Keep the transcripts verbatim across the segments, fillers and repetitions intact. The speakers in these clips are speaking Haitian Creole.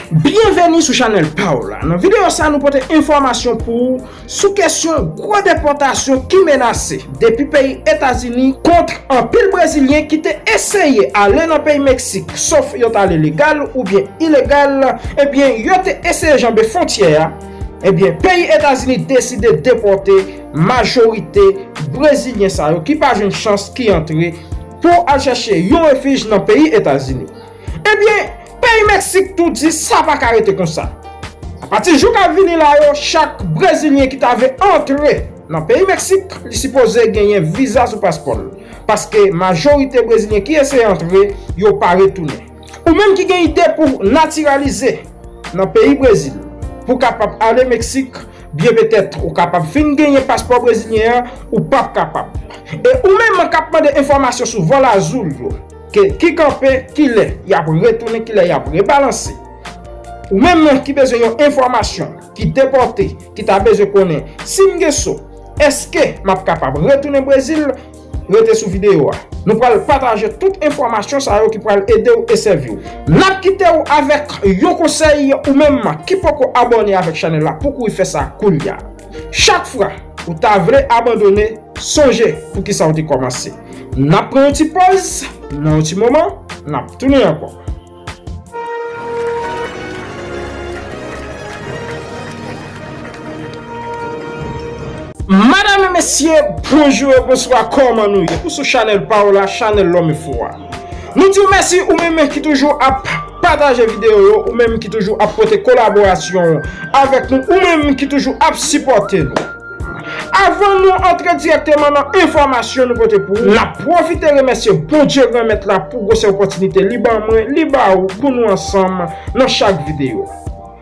Byenveni sou chanèl pa w la. Nan videyo sa, nou pote enfòmasyon pou ou sou kesyon gwo depòtasyon ki menase depi peyi Etazini kont anpil Brezilyen ki te eseye ale nan peyi Meksik, sof yo t ale legal oubyen ilegal, ebyen, yo te eseye janbe fwontyè a. Ebyen, peyi Etazini deside depòte majorite Brezilyen sa yo ki pa jwenn chans, ki antre pou al chèche yon refij nan peyi Etazini. Ebyen, peyi Meksik tou di sa pa ka rete konsa. Apati jou k ap vini la yo, chak Brezilyen ki ta vle antre nan peyi Meksik, li sipoze genyen viza sou paspò l. Paske majorite Brezilyen ki eseye antre, yo pa retounen. Ou menm ki gen ide pou natiralize nan peyi Brezil, pou w kapab ale Meksik, byen petèt ou kapab fin genyen paspò brezilyen an, ou p ap kapab. E ou menm k ap mande enfòmasyon sou vòl azou yo, ke ki kanpe, ki lè y ap retounen, ki lè y ap rebalanse. Ou menm ki bezwen yon enfòmasyon, ki depòte, ki ta bezwen konnen si m gen so, èske m ap kapab retounen Brezil? Rete sou videyo a. Nou pral pataje tout enfòmasyon sa yo ki pral ede w e sèvi w. N ap kite w avèk yon konsèy, ou menm ki poko abòne avèk chanèl la, pou kouri fè sa koulye a. Chak fwa ou ta vle abandone, sonje poukisa w te kòmanse. N ap pran yon ti pòz, nan yon ti moman, n ap tounen ankò. Madanm e mesye, bonjou e bonswa, kòman nou ye? Ou sou chanèl pa w la, chanèl Lòm e Fò a. Nou di w mèsi ou menm ki toujou ap pataje videyo yo, ou menm ki toujou ap pote kolaborasyon w avèk nou, ou menm ki toujou ap sipòte nou. Avan nou antre dirèkteman nan enfòmasyon nou pote pou ou, n ap pwofite remèsye Bondye Granmèt la pou gwosè opòtinite li ban mwen, li ba ou, pou nou ansanm nan chak videyo.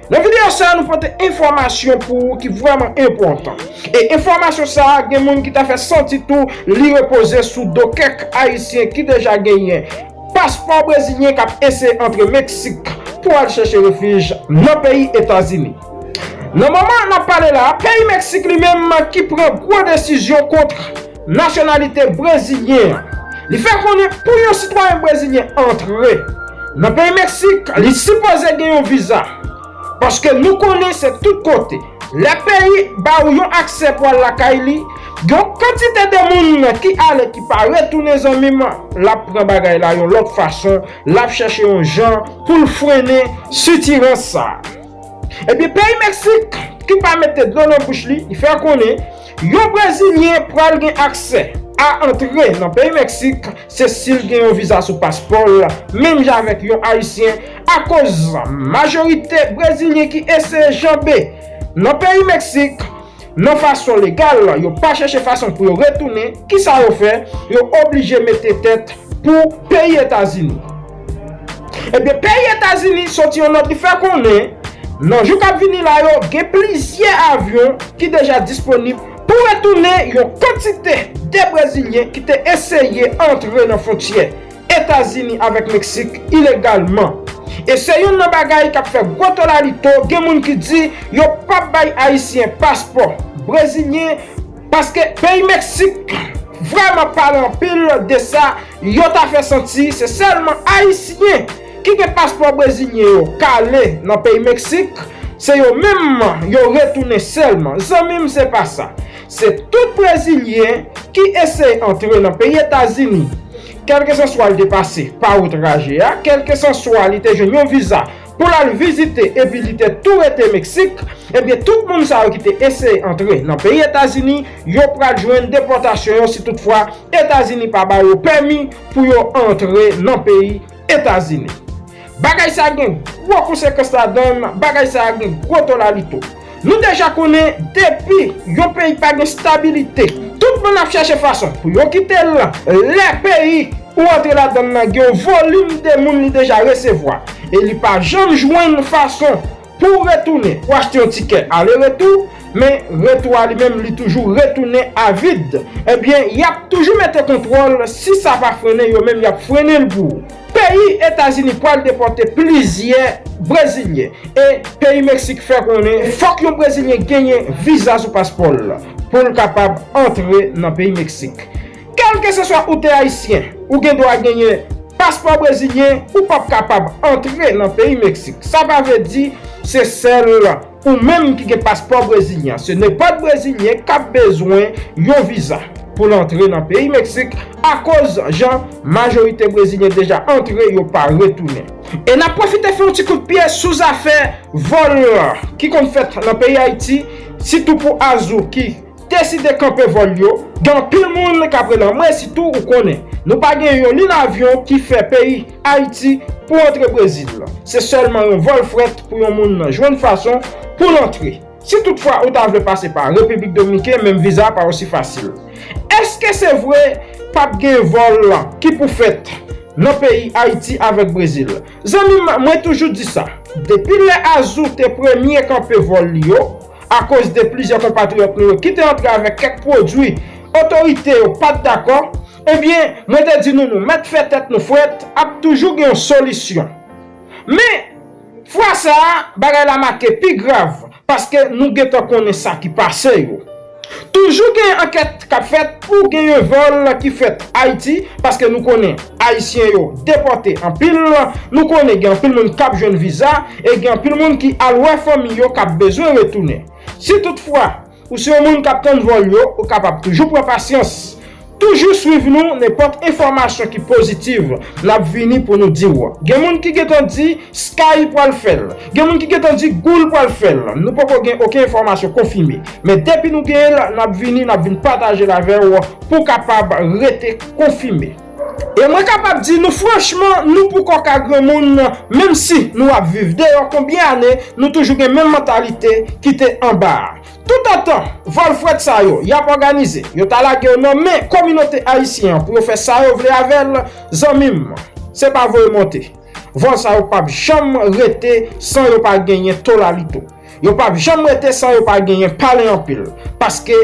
Nan videyo sa a, nou pote enfòmasyon pou ou ki vrèman enpòtan. E enfòmasyon sa a, gen moun ki ta fè santi tou li repoze sou do kèk Ayisyen ki deja genyen paspò brezilyen k ap eseye antre Meksik pou al chèche refij nan peyi Etazini. Nan moman n ap pale la a, peyi Meksik li menm ki pran gwo desizyon kont nasyonalite brezilyen an. Li fè konnen pou yon sitwayen brezilyen antre nan peyi Meksik, li sipoze gen yon viza. Paske nou konnen se tout kote. Lè peyi ba ou yon aksè pou al lakay li, gen yon kantite de moun ki ale ki pa retounen, zanmi m, l ap pran bagay la yon lòt fason, l ap chèche yon jan pou l frennen sitirans sa a. Ebyen, peyi Meksik, ki pa mete dlo nan bouch li, li fè konnen yon Brezilyen pral gen aksè a antre nan peyi Meksik, se si l gen yon viza sou paspò l, menm jan avèk yon Ayisyen, akoz majorite Brezilyen ki eseye janbe nan peyi Meksik, nan fason legal, yo pa chèche fason pou yo retounen. Kisa yo fè? Yo oblije mete tèt pou peyi Etazini. Ebyen, peyi Etazini soti yon nòt li fè konnen, nan jou k ap vini la yo, gen plizyè avyon ki deja disponib pou retounen yon kantite de Brezilyen ki te eseye antre nan fwontyè Etazini avèk Meksik ilegalman. E se youn nan bagay k ap fè gwo tolalito, gen moun ki di yo p ap bay Ayisyen paspò brezilyen, paske peyi Meksik vrèman pale anpil de sa, yo ta fè santi se sèlman Ayisyen ki gen paspò brezilyen yo k ale nan peyi Meksik, se yo menm yo retounen sèlman. Zanmi m, se pa sa. Se tout Brezilyen ki eseye antre nan peyi Etazini, kèlkesanswa li te pase pa wout raje a, kèlkesanswa li te jwenn yon viza pou l al vizite epi li te tou rete Meksik, ebyen, tout moun sa yo ki te eseye antre nan peyi Etazini, yo pral jwenn depòtasyon yo si toutfwa Etazini pa ba yo pèmi pou yo antre nan peyi Etazini. Bagay sa gen gwo konsekans ladan l, bagay sa gen gwo tolalito. Nou deja konnen depi yon peyi pa gen stabilite, tout moun ap chèche fason pou yo kite l. Lè peyi ou antre ladan l nan gen yon volim de moun li deja resevwa, e li pa janm jwenn fason pou w retounen, ou achte yon tikè ale retou, men retou a li menm li toujou retounen a vid. Ebyen, y ap toujou mete kontwòl, si sa pa frennen, yo menm y ap frennen l pou ou. Peyi Etazini pral depòte plizyè Brezilyen, e peyi Meksik fè konnen fòk yon Brezilyen genyen viza sou paspò l pou l kapab antre nan peyi Meksik. Kèlkeseswa ou te Ayisyen, ou gen dwa genyen Paspò brezilyen, ou p ap kapab antre nan peyi Meksik. Sa pa vle di se sèl ou menm ki gen paspò brezilyen. Se nenpòt brezilyen k ap bezwen yon viza pou l antre nan peyi Meksik, akoz jan majorite brezilyen deja antre, yo pa retounen. E n ap pwofite fè yon ti kout pye sou zafè vòl ki konn fèt nan peyi Ayiti, sitou pou Azou ki deside kanpe vòl yo. Gen anpil moun k ap rele anmwe, sitou ou konnen. Nou pa gen yon liy avyon ki fè peyi Ayiti pou antre Brezil. Se sèlman yon vòl frèt pou yon moun jwenn fason pou l antre. Si toutfwa ou ta vle pase pa Repiblik Dominiken, menm viza a pa osi fasil. Èske se vre p ap gen vòl ki pou fèt nan peyi Ayiti avèk Brezil? Zanmi m, mwen toujou di sa. Depi lè Azou te premye kanpe vòl li yo, akoz de plizyè konpatriyòt nou yo ki te antre avèk kèk pwodui otorite yo pa t dakò, ebyen, mwen te di nou, nou mèt fè tèt nou frèt, ap toujou gen yon solisyon. Men, fwa sa a, bagay la make pi grav, paske nou gentan konnen sa ki pase yo. Toujou gen ankèt k ap fèt pou gen yon vòl ki fèt Ayiti, paske nou konnen Ayisyen yo depòte anpil, nou konnen gen anpil moun k ap jwenn viza, e gen anpil moun ki al wè fanmi yo k ap bezwen retounen. Si toutfwa ou se yon moun k ap tann vòl yo, ou kapab toujou pran pasyans. Toujou swiv nou, nenpòt enfòmasyon ki pozitiv, n ap vini pou nou di w. Gen moun ki gentan di Sky pral fè l. Gen moun ki gentan di Goal pral fè l. Nou poko gen okenn enfòmasyon konfime. Men depi nou genyen l, n ap vini, n ap vin pataje l avè w pou w kapab rete konfime. E mwen kapab di nou franchman, nou poko ka granmoun, menm si nou ap viv deyò konbyen ane, nou toujou gen menm mantalite ki te anba a. Toutotan vòl frèt sa yo y ap òganize, yo ta lage yo nan men kominote ayisyen an pou yo fè sa yo vle avè l, zanmi m, se pa voye monte. Vòl sa yo p ap janm rete san yo pa genyen tolalito. Yo p ap janm rete san yo pa genyen pale anpil. Paske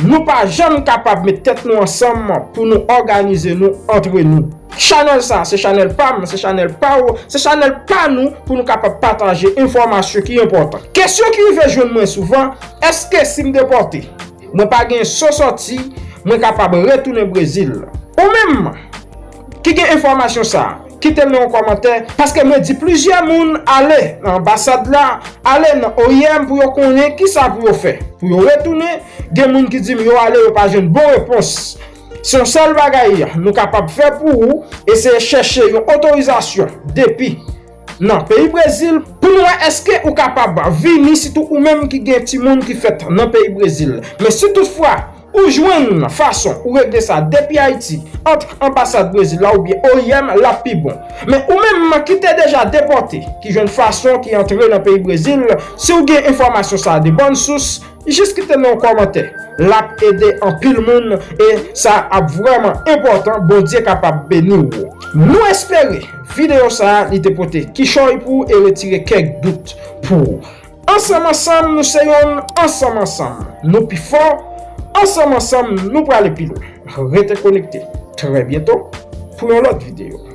nou pa janm kapab met tèt nou ansanm pou nou òganize nou antre nou. Chanèl sa, se chanèl pa m, se chanèl pa w, se chanèl pa nou pou nou kapab pataje enfòmasyon ki enpòtan. Kesyon ki rive jwenn mwen souvan, èske si m depòte, mwen pa gen so sòti, mwen kapab retounen Brezil? Ou menm ki gen enfòmasyon sa, kite m nan yon kòmantè, paske mwen di plizyè moun ale nan anbasad la, ale nan O I M pou yo konnen kisa pou yo fè. Pou yo retounen, gen moun ki di m yo ale, yo pa jwenn bon repons. Se yon sèl bagay nou kapab fè pou ou, eseye chèche yon otorizasyon depi nan peyi Brezil pou nou wè èske ou kapab vini, sitou ou menm ki gen timoun ki fèt nan peyi Brezil. Men si toutfwa ou jwenn fason ou regle sa depi Ayiti, ant anbasad Brezil la oubyen O I M, l ap pi bon. Men ou menm ki te deja depòte, ki jwenn fason, ki antre nan peyi Brezil, si w gen enfòmasyon sa de bòn sous, jis kite nan yon kòmantè. L ap ede anpil moun e sa ap vrèman enpòtan. Bondye kapab beni w. Nou espere videyo sa a li te pote kichòy pou ou e retire kèk dout pou ou. Ansanm ansanm nou se yonn, ansanm ansanm nou pi fò, ansanm ansanm nou prale pi lwen. Rete konekte. Trè byento pou yon lòt videyo.